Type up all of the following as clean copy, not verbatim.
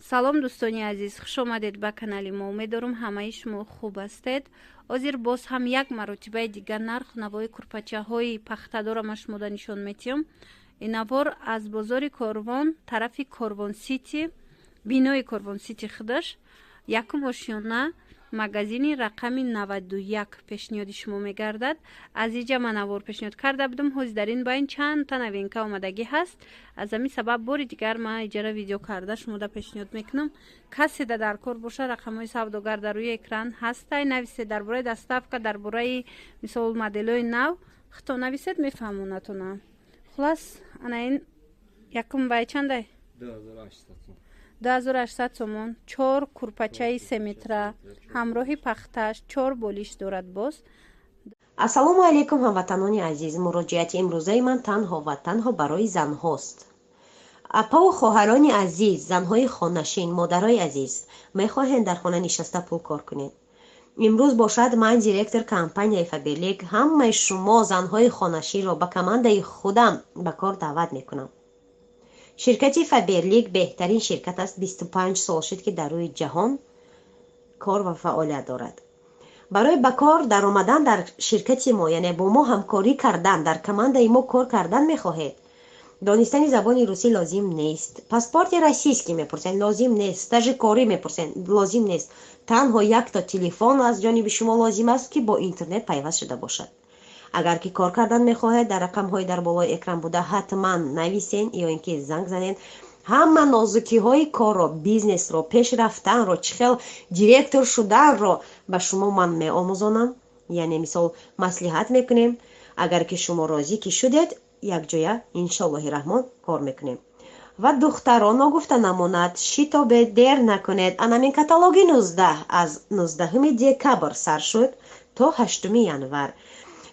Салом, дӯстони азиз, хуш омадед ба канали мо. Умеддорум, ҳамаи шумо хуб ҳастед. Ҳозир боз ҳам як маротибаи дигар нарху навои курпачаҳои пахтадора ма шумода нишон метиҳам. Ин навор аз бозори Корвон, тарафи Корвон Сити, бинои Корвон Сити худаш, якум ошёна, магазини рақами 91 пешниҳоди шумо мегардад. Аз иҷа ман навор пешниҳод карда будам. Ҳозир дар ин байн чандта новинка омадагӣ ҳаст. Аз ҳамин сабаб бори дигар ман иҷара видео карда шумода пешниҳод мекунам. Каседа дар кор боша, рақамҳои савдогар дар рӯи экран ҳастай. Нависед дар бораи доставка, дар бораи, мисол, моделҳои нав. Хито нависед, мефаҳмонатона. Хулас, ана ин якум вай чандай? 2800 сомон, чор курпачаи 3 метра ҳамроҳи пахташ, чор болиш дорад боз. Ассалому алайкум, ҳамватанони азиз! Муроҷиати имрӯзаи ман танҳо ва танҳо барои занҳост. Апаву хоҳарони азиз, занҳои хонашин, модарои азиз, мехоҳем дар хона нишаста пул кор кунед? Имрӯз бошад, ман, директор компанияи Фаберлик, ҳамаи шумо занҳои хонашинро ба командаи худам ба кор даъват мекунам. Ширкати Фаберлик беҳтарин ширкат аст. 25 сол шуд, ки дар рӯи ҷаҳон кор ва фаъолият дорад. Барои ба кор даромадан дар ширкати мо, яъне бо мо ҳамкорӣ кардан, дар командаи мо кор кардан мехоҳед, донистани забони русӣ лозим нест, паспорти российский мепурсен, лозим нест, стажи корӣ мепурсен, лозим нест. Танҳо якто телефон аз ҷониби шумо лозим аст, ки бо интернет пайваст шуда бошад. Агар ки кор кардан мехоҳед, дар рақамҳои дар болои экран буда ҳатман нависен ё ин ки занг занед. Ҳама нозукиҳои корро, бизнесро, пеш рафтанро, чӣ хел директор шуданро ба шумо ман меомӯзонам, яъне, мисол, маслиҳат мекунем. Агар ки шумо розӣ ки шудед, якҷоя, иншоллоҳи раҳмон, кор мекунем. Ва духтарон, ногуфта намонад, шитобед, дер накунед. Анамин каталоги 19 аз 19 декабр сар шуд то 8 январ.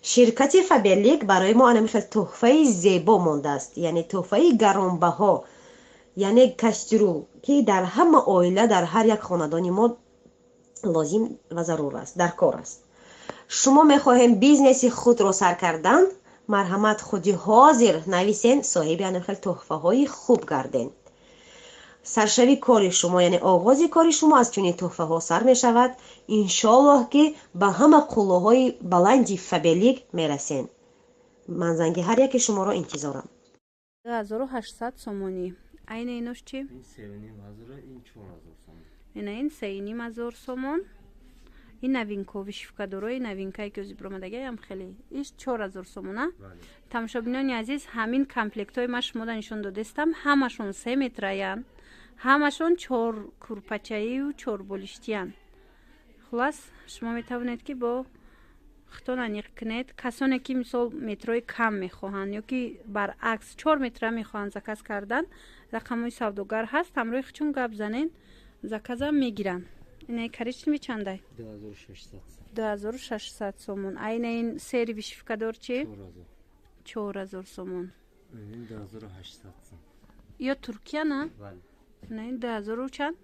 Ширкати Фаберлик барои мо анами хел тӯҳфаи зебо мондааст, яъне тӯҳфаи гаронбаҳо, яъне кастрюл, ки дар ҳама оила, дар ҳар як хонадони мо лозим ва зарур аст, дар кор аст. Шумо мехоҳем бизнеси худро сар кардан? Марҳамат, худи ҳозир нависен, соҳиби анами хел тӯҳфаҳои хуб гарден. Саршави кори шумо, яъне оғози кори шумо аз чунин тӯҳфаҳо сар мешавад. Иншоаллоҳ, ки ба ҳама қуллаҳои баланди Фаберлик мерасен. Ман занги ҳар яки шуморо интизорам. 2800 сомонӣ. Айна инош чи? Ина ин 3500 сомон. Ин новинко, вышивкадорои новинкае, ки ози биромадагиам, хеле иш 4000 сомона. Тамошобинони азиз, ҳамин комплектҳои ма шумода нишон додестам, ҳамашон 3 метраянд, ҳамашон чор курпачаию чорболиштиянд. Хулас, шумо метавонед, ки бо хитон аниқ кунед. Касоне ки, мисол, метрои кам мехоҳанд ё ки баръакс 4 метра мехоҳанд заказ кардан, рақамҳои савдогар ҳаст, ҳамроҳи хичун гап занен, заказам мегиранд. Инаи коричневый чандай? 2600 сомон. Айна ин серый вышивкадор чи? 4000 сомон. Ё Туркия на? На, ин дуҳазору чанд?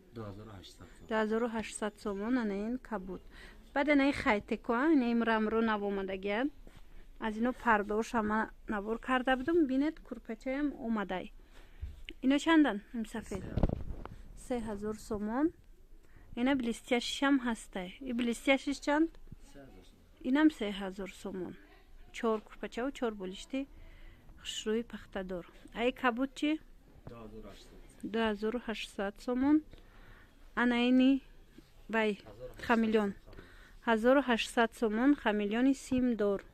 2800 сомон. Ана ин кабуд. Баъд ана ин хайтеко, ина ин рамро нав омадагиянд. Аз ино пардош ама навор карда будум. Бинед, курпачаям омадай. Ино чандан? Сафед 3000 сомон. Ина блестящийшам ҳастай. И блестящийш чанд? Инам 3000 сомон. Чор курпачаву чор болишти хушрӯи пахтадор. Ай кабуд чи? 2800 сомон. Ана ини вай хамелеон 1800 сомон, хамелеони симдор.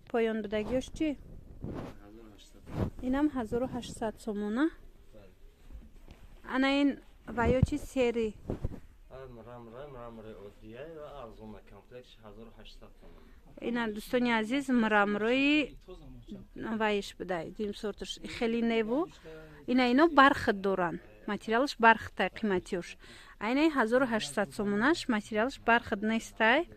Поён будагиёш чи? Инам 1800 сомона. Ана ин ваё чи, серый? Мрамори оддия ва арзона, комплект 1800 сомон. Ина, дӯстони азиз, мрамрои вайш будай, дим сорташ хеле неву. Ина ино бархат доранд, материалаш бархатай, қиматиёш. Айнаи 1800 сомонаш материалаш бархат нестай,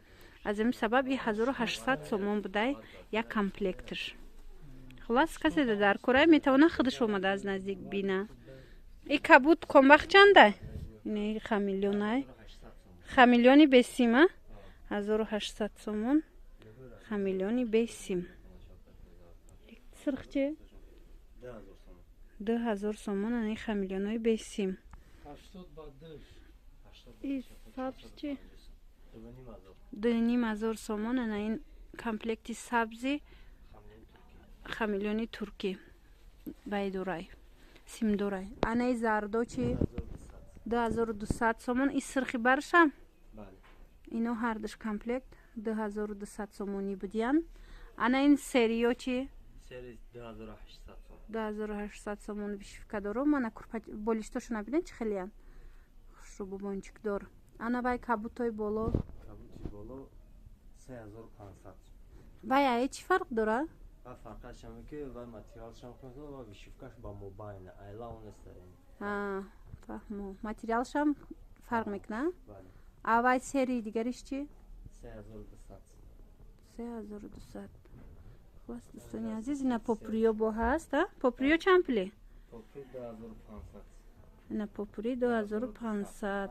аз ин сабаб и 1800 сомон будай як комплекташ. Хулас, касе дар корай, метавона худаш омада аз наздик бина. И кабуд комбахт чандай? Ина хамелеонай, хамелеони бесима, 1800 сомон, хамелеони бесим. Сирх чи? 2000 сомон. Ани хамелеонои бесим. 80 ба 2. И сабз чи? 2500 сомон. Ана ин комплекти сабзи хамелеони туркӣ, байдурай, симдурай. Анаи зардо чи? 2200 сомон. И сирхи баршам? Ино ҳардуш комплект 2200 сомонӣ будиян. Ана ин сериё чи? 2800 сомон. Вышивкадоро мана болиштошона бинед, чӣ хелиян хушрӯ, бубончикдор. Ана вай кабутои боло? Вай ае чӣ фарқ дора? Фарқаш ҳаме ки вай материалшам ва вышивкаш ба мобайна айла онеста. Фаҳмо, материалшам фарқ мекуна. А вай серии дигариш чи? 3200. Хулас, дӯстони азиз, ина попуриё бо ҳаст. Попуриё чанд пуле? Ина попури 2500,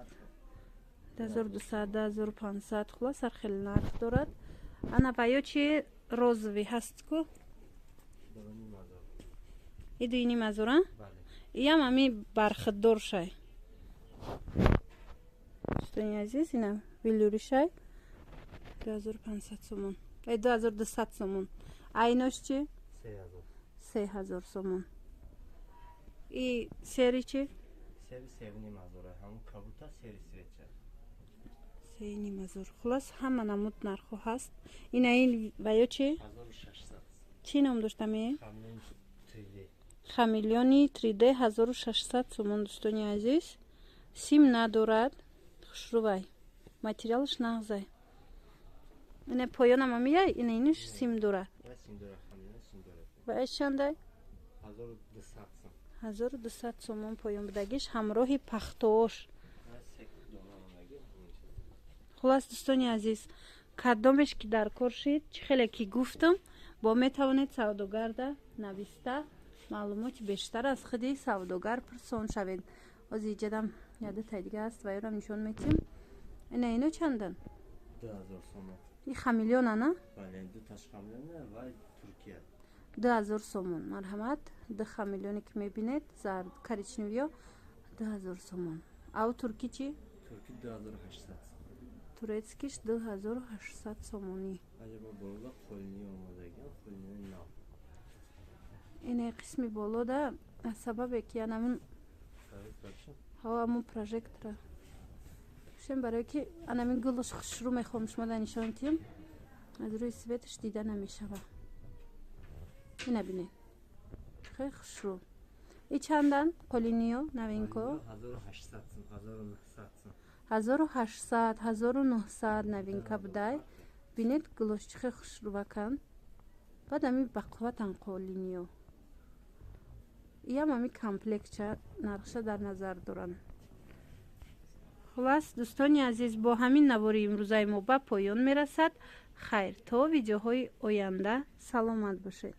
2200, 2500. Хулас, ҳар хел нарх дорад. Ана ваё чи, розовый ҳаст ку? И 2500. Иям ами бархатдор шай, дӯстони азиз. Ина велюришай, 2500 сомон, 2200 сомон. А инош чи? 3000 сомон. И серый чи? 3500. Хулас, ҳама намуд нархҳо ҳаст. Ина ин ваё чи, чӣ ном доштами? Хамелеони 3D, 1600 сомон. Дӯстони азиз, сим надорад, хушрувай, материалаш нағзай. Ина поёнам амия, ина иниш сим дора. Ва чандай? 1200 сомон поён будагиш, ҳамроҳи пахтоош. Хулас, дӯстони азиз, кадомеш ки дар кор шид, чӣ хеле ки гуфтам, бо метавонед савдогарда нависта, маълумоти бештар аз худи савдогар пурсон шавед. Ози иҷадам ядутай дига аст, ва ёрам нишон метиҳем. Ина ино чандан? И хамелеона на? 2000 сомон. Марҳамат, ду хамелеоне ки мебинед, зард, коричневиё, 2000 сомон. Ав турки чи? Турецкиш 2800 сомонӣ. Ине қисми болода, аз сабабе ки анамун ҳамун прожектора шем, барое ки анамин гулуш хушрӯ, мехоҳам шумода нишон диҳем, аз рӯи светаш дида намешава. Ина бинед, хеле хушрӯ. И чандан қолиниё, новинко? 1800, 1900 новинка будай. Бинед, гулош чӣ хеле хушрӯвакан. Баъд ами бақувватан қолиниё. Иям ами комплектча нархша дар назар доранд. Хулас, дӯстони азиз, бо ҳамин навори имрӯзаи мо ба поён мерасад. Хайр, то видеоҳои оянда саломат бошед.